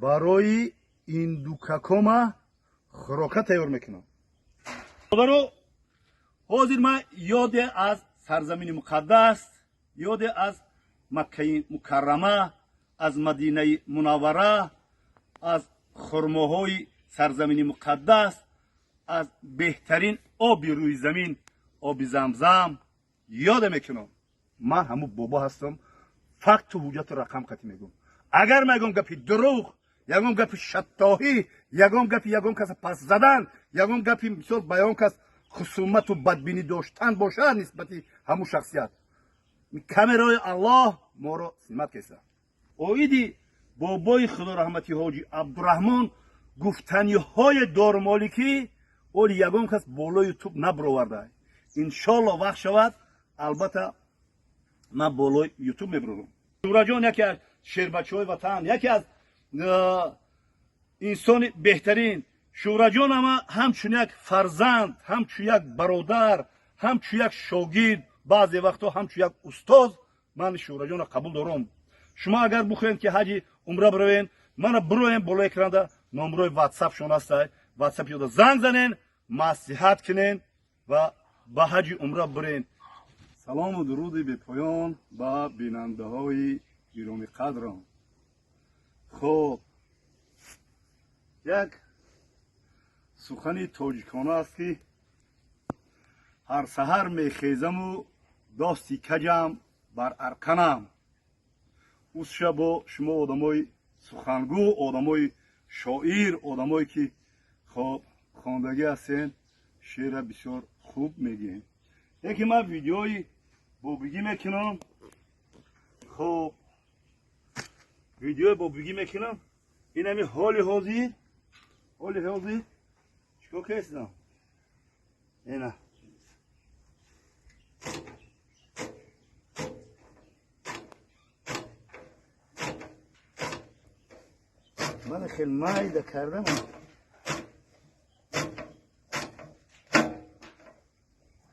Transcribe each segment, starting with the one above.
Барои индукакома хӯрока тайёр мекунам. Бародаро, ҳозир ман ёде аз сарзамини муқаддас, ёде аз Маккаи Мукаррама, аз Мадинаи Мунаввара, аз хурмоҳои сарзамини муқаддас, аз беҳтарин оби рӯи замин, оби Замзам ёде мекунам. Ман ҳамун бобо ҳастам, факту ҳуҷҷату рақам қатӣ мегӯм. Агар ман ягон гапи дурӯғ, ягон гапи шаттоҳӣ, ягон гапи ягон каса пас задан, ягон гапи мисол ба ягон кас хусумату бадбинӣ доштан бошад нисбати ҳамун шахсият, камераи Аллоҳ моро симат кеса. Оиди бобои худораҳмати ҳоҷи Абдураҳмон гуфтаниҳои дормоликӣ оли ягон кас болои Ютуб набуроварда. Иншолло, вақт шавад, албатта, ман болои Ютуб мебурам. Шураҷон яке аз шербачаҳои ватан, яке аз инсони беҳтарин. Шураҷон ама ҳамчун як фарзанд, ҳамчун як бародар, ҳамчун як шогирд, баъзе вақтҳо ҳамчун як устоз ман Шураҷонро қабул дорам. Шумо агар бихоҳем, ки ҳаҷи умра биравем, мана бироем, болои экранда номерои ватсапшон ҳастай, ватсап ёда занг занен, маслиҳат кунен ва ба ҳаҷи умра бирен. Салому дуруди бепоён ба бинандаҳои гиромиқадрам. Хуб, як сухани тоҷикона аст, ки ҳар саҳар мехезаму дости каҷам бар арқанам. Усша бо шумо одамои сухангӯ, одамои шоир, одамое ки хоб хондагӣ ҳастен, шеъра бисёр хуб мегӯем. Яке ман видеои бобигӣ мекунам. Хуб, видеои бобигӣ мекунам. Инами ҳоли ҳозир чикор кардам? Ина, ман хел майда кардам.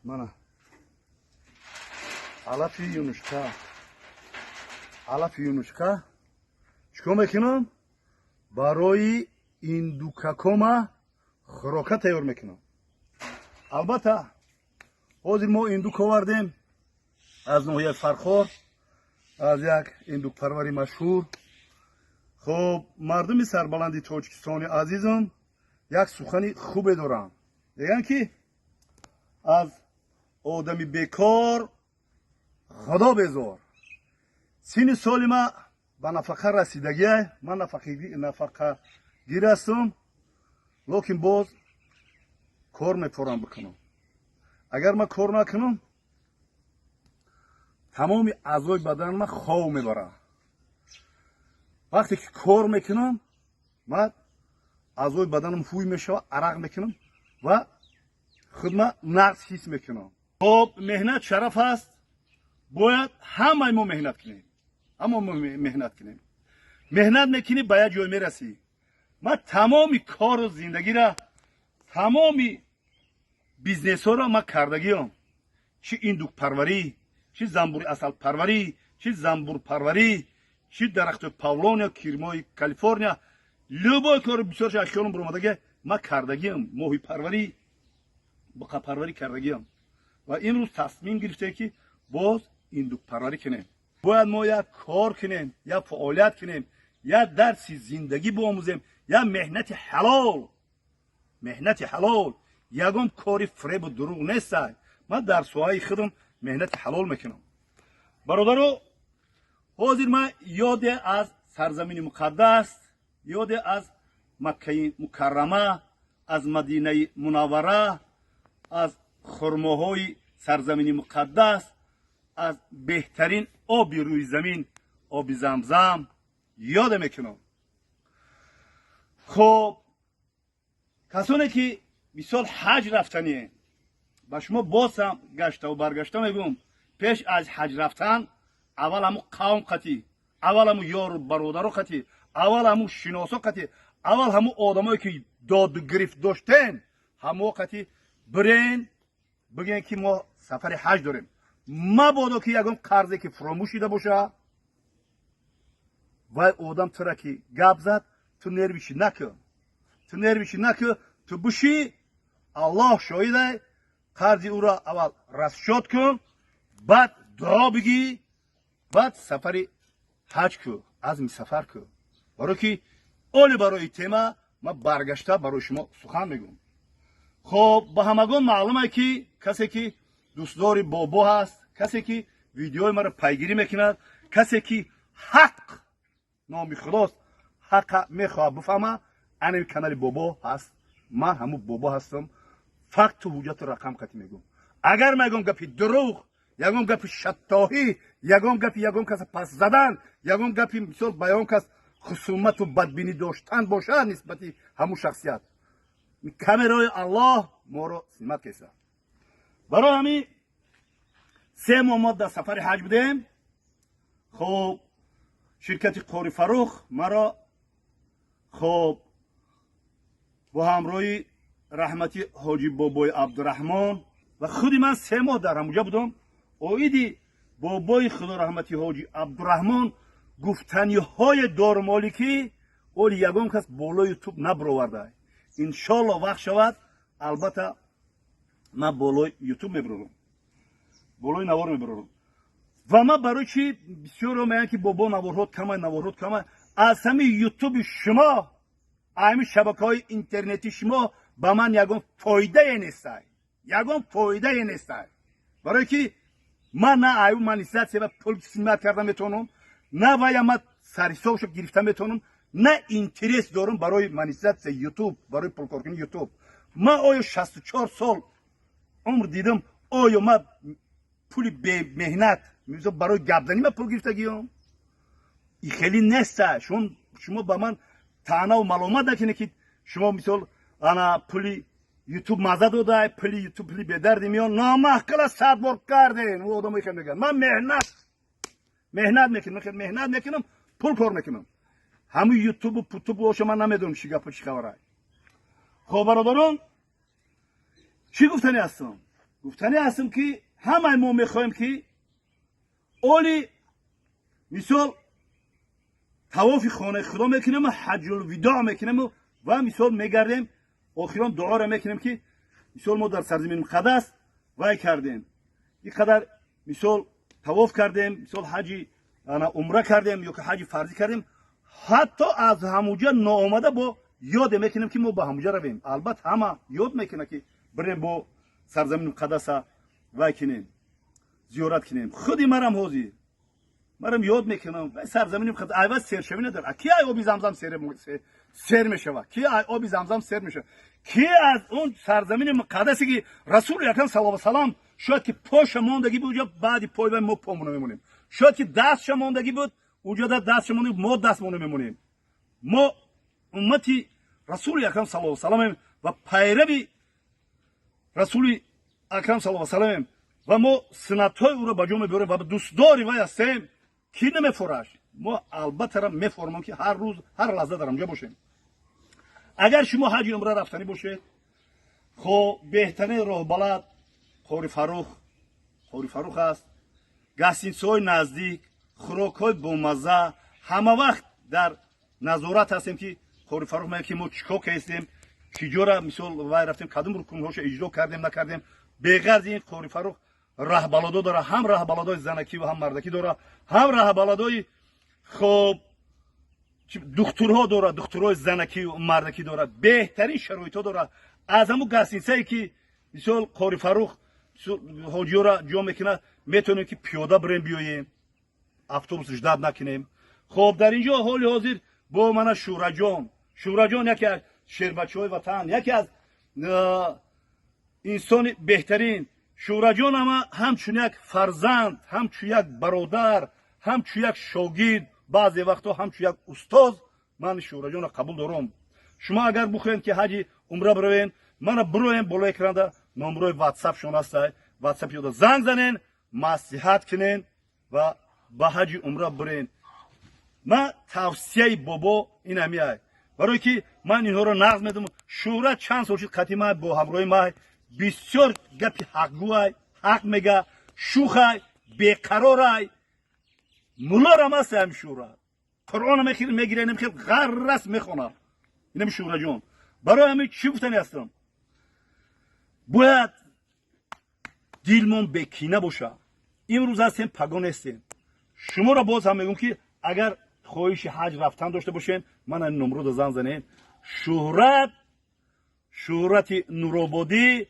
Мана алафи юнучқа, алафи юнучқа. Чикор мекунам? Барои индукакома хӯрока тайёр мекунам. Албатта, ҳозир мо индук овардем аз ноҳияи Фархор, аз як индукпарвари машҳур. Хуб, мардуми сарбаланди Тоҷикистони азизам, як сухани хубе дорам. Мегӯянд, ки аз одами бекор Худо безор. Синни соли ма ба нафақа расидагия, ман нафақагир ҳастам, лекин боз кор мепорам бикунам. Агар ман кор накунам, тамоми аъзои бадани ман хов мебарад. Вақте ки кор мекунам, ман аъзои баданам ҳуй мешавад, арақ мекунам ва худма нағз ҳис мекунам. Хоб, меҳнат шараф аст. Бояд ҳамаи мо меҳнат кунем, ҳама мо меҳнат кунем. Меҳнат мекунӣ, ба як ҷой мерасӣ. Ман тамоми кору зиндагира, тамоми бизнесҳоро ман кардагиам: чӣ индукпарварӣ, чӣ замбури асалпарварӣ, чӣ замбурпарварӣ, чӣ дарахти павлония, кирмои Калифорния, любой кори бисёр хиёлам буромадаги ман кардагиам, моҳипарварӣ, буқапарварӣ кардагиам. Ва имрӯз тасмим гирифтем, ки боз индукпарварӣ кунем. Бояд мо як кор кунем, як фаъолият кунем, як дарси зиндагӣ биомӯзем, як меҳнати ҳалол. Меҳнати ҳалол ягон кори фиребу дурӯғ нестай. Ман дар соҳаи худам меҳнати ҳалол мекунам. Бародаро, ҳозир ман ёде аз сарзамини муқаддас, ёде аз Маккаи Мукаррама, аз Мадинаи Мунаввара, аз хурмоҳои сарзамини муқаддас, аз беҳтарин оби рӯи замин, оби Замзам ёде мекунам. Хуб, касоне ки мисол ҳаҷ рафтание, ба шумо боз ҳам гаштаву баргашта мегӯм: пеш аз ҳаҷ рафтан аввал ҳаму қавм қатӣ, аввал ҳаму ёру бародаро қатӣ, аввал ҳаму шиносо қатӣ, аввал ҳаму одамое ки доду гирифт доштен, ҳамо қатӣ бирен, бигӯен, ки мо сафари ҳаҷ дорем. Мабодо ки ягон қарзе ки фуромӯш шида боша, вай одам тура ки гап зад. Ту нервничать накун, ту нервничать накун, ту буши, Аллоҳ шоҳидай. Қарзи ӯро аввал расчёт кун, баъд дуо бигӣ, баъд сафари ҳаҷ ку, азми сафар ку. Барое ки оли барои тема ман баргашта барои шумо сухан мегӯм. Хоб, ба ҳамагон маълуме, ки касе ки дӯстдори Бобо ҳаст, касе ки видеои маро пайгирӣ мекунад, касе ки ҳақ номи Худост, ҳақа мехоҳад бифаҳма, анами канали Бобо ҳаст. Ман ҳамун Бобо ҳастам. Факту ҳуҷҷату рақам қатӣ мегӯм. Агар ман ягон гапи дурӯғ, ягон гапи шаттоҳӣ, ягон гапи ягон каса пас задан, ягон гапи, мисол, ба ягон кас хусумату бадбинӣ доштан бошад нисбати ҳамун шахсият, камераи Аллоҳ моро снимать кеса. Барои ҳамин 3 моҳ мо дар сафари ҳаҷ будем. Хоб, ширкати Қори Фарух маро, хоб, бо ҳамроҳи раҳмати ҳоҷи Бобои Абдураҳмон ва худи ман 3 моҳ дар ҳамуҷа будам. Оиди бобои Худо раҳмати ҳоҷи Абдураҳмон гуфтаниҳои дормоликӣ оли ягон кас болои Ютуб набироварда. Иншолло, вақт шавад, албатта, ман болои Ютуб мебирорам, болои навор мебирорам. Ва ман барои чи бисёро мегӯянд, ки бобо, наворҳот камай, наворҳот камай? Аз ҳамин Ютуби шумо, ҳамин шабакаҳои интернети шумо ба ман ягон фоидае нестай, ягон фоидае нестай. Барое ки ман на аю монетизация ва пул снимать карда метавонам, на вая ман сарҳисобшо гирифта метавонам, на интерес дорам барои монетизация Ютуб, барои пулкоркунӣ Ютуб. Ман оё 64 сол умр дидам? Оё ман пули бемеҳнат барои гапзанӣ ман пул гирифтагиём? И хеле неста. Шумо ба ман таънаву маломат накунед, ки шумо, мисол, ана пули Ютуб маза додай, пули Ютуб, пули бедарди миён номаҳкала сад бор кардем. Ӯ одамое ки мегӯянд, ман меҳнат мекунам, меҳнат мекунам, пул кор мекунам. Ҳамун Ютубу путуб боша, ман намедонам, чӣ гапу чӣ хабара. Хоб, бародарон, чӣ гуфтанӣ ҳастам? Гуфтанӣ ҳастам, ки ҳамаи мо мехоҳем, ки оли, мисол, тавофи хонаи Худо мекунему ҳаҷулвидоъ мекунему ва, мисол, мегардем, охирон дуоро мекунем, ки, мисол, мо дар сарзамини муқаддас вай кардем, ин қадар, мисол, тавоф кардем, мисол, ҳаҷи ана умра кардем ё ки ҳаҷи фарзӣ кардем. Ҳатто аз ҳамуҷа ноомада бо ёде мекунем, ки мо ба ҳамуҷа равем. Албатта, ҳама ёд мекунад, ки бирем, бо сарзамини муқаддаса вай кунем, зиёрат кунем. Худи марам ҳозир марам ёд мекунам сарзамини муқаддас. Айваз сершавӣ надорад. Ки ай оби Замзам сер мешавад? Ки ай оби Замзам сер мешавад? Ки аз он сарзамини муқаддасе, ки Расули Акрам саллаллоҳу салам шояд ки поша мондагӣ буд, уҷа баъди пой мо помона мемонем. Шояд ки дастша мондагӣ буд, уҷода дастша мондагӣ, мо дастмона мемонем. Мо уммати Расули Акрам саллаллоҳу саламем ва пайрави Расули Акрам саллаллоҳу саламем ва мо суннатҳои ӯро ба ҷо мебарем ва дӯстдори вай ҳастем. Кӣ намефораш? Мо албатта меформам, ки ҳар рӯз, ҳар лаҳза дар ҳамҷа бошем. Агар шумо ҳаҷи умра рафтанӣ бошед, хоб, беҳтарин роҳбалад Қори Фарух, Қори Фарух аст. Гостиницаҳои наздик, хӯрокҳои бомазза, ҳама вақт дар назорат ҳастем, ки Қори Фарух мегӯяд, ки мо чӣ кор кардем, киҷора, мисол, вай рафтем, кадом рукунҳошо иҷро кардем, накардем. Беғарзи ин, Қори Фарух раҳбаладо дора, ҳам раҳбаладои занакӣ ва ҳам мардакӣ дора, ҳам раҳбаладои, хоб, духтурҳо дорад, духтурҳои занакӣ мардакӣ дорад, беҳтарин шароитҳо дорад. Аз ҳамун гостиницае, ки, мисол, Қори Фарух ҳоҷиёра ҷо мекунад, метавонем, ки пиёда бирем, биёем, автобус ждать накунем. Хоб, дар ин ҷо ҳоли ҳозир бо мана Шӯраҷон. Шӯраҷон яке аз шербачаҳои ватан, яке аз инсони беҳтарин. Шӯраҷон ама ҳамчун як фарзанд, ҳамчун як бародар, ҳамчун як шогирд, баъзе вақтҳо ҳамчун як устоз ман Шӯраҷонро қабул дорам. Шумо агар бихоҳем, ки ҳаҷи умра биравем, мана бироем, болои экранда номерои Ватсапшон ҳаста, Ватсап ёда занг занен, маслиҳат кунен ва ба ҳаҷи умра бирен. Ман тавсияи бобо ин ҳамиай, барое ки ман инҳоро нағз медонам. Шӯҳрат чанд сол шуд қати май, бо ҳамроҳи май, бисёр гапи ҳақгӯай, ҳақ мега, шухай, беқарорай, мулорам аст ҳами Шӯҳрат. Қуръона мегира, инам хел ғаррас мехонад. Инам Шуҳраҷон. Барои ҳамин чӣ гуфтани ҳастам? Бояд дилмон бекина боша. Имрӯз ҳастем, паго нестем. Шуморо боз ҳам мегӯм, ки агар хоҳиши ҳаҷ рафтан дошта бошен, ман ин номруда зан занед. Шуҳрат, Шуҳрати Нурободӣ.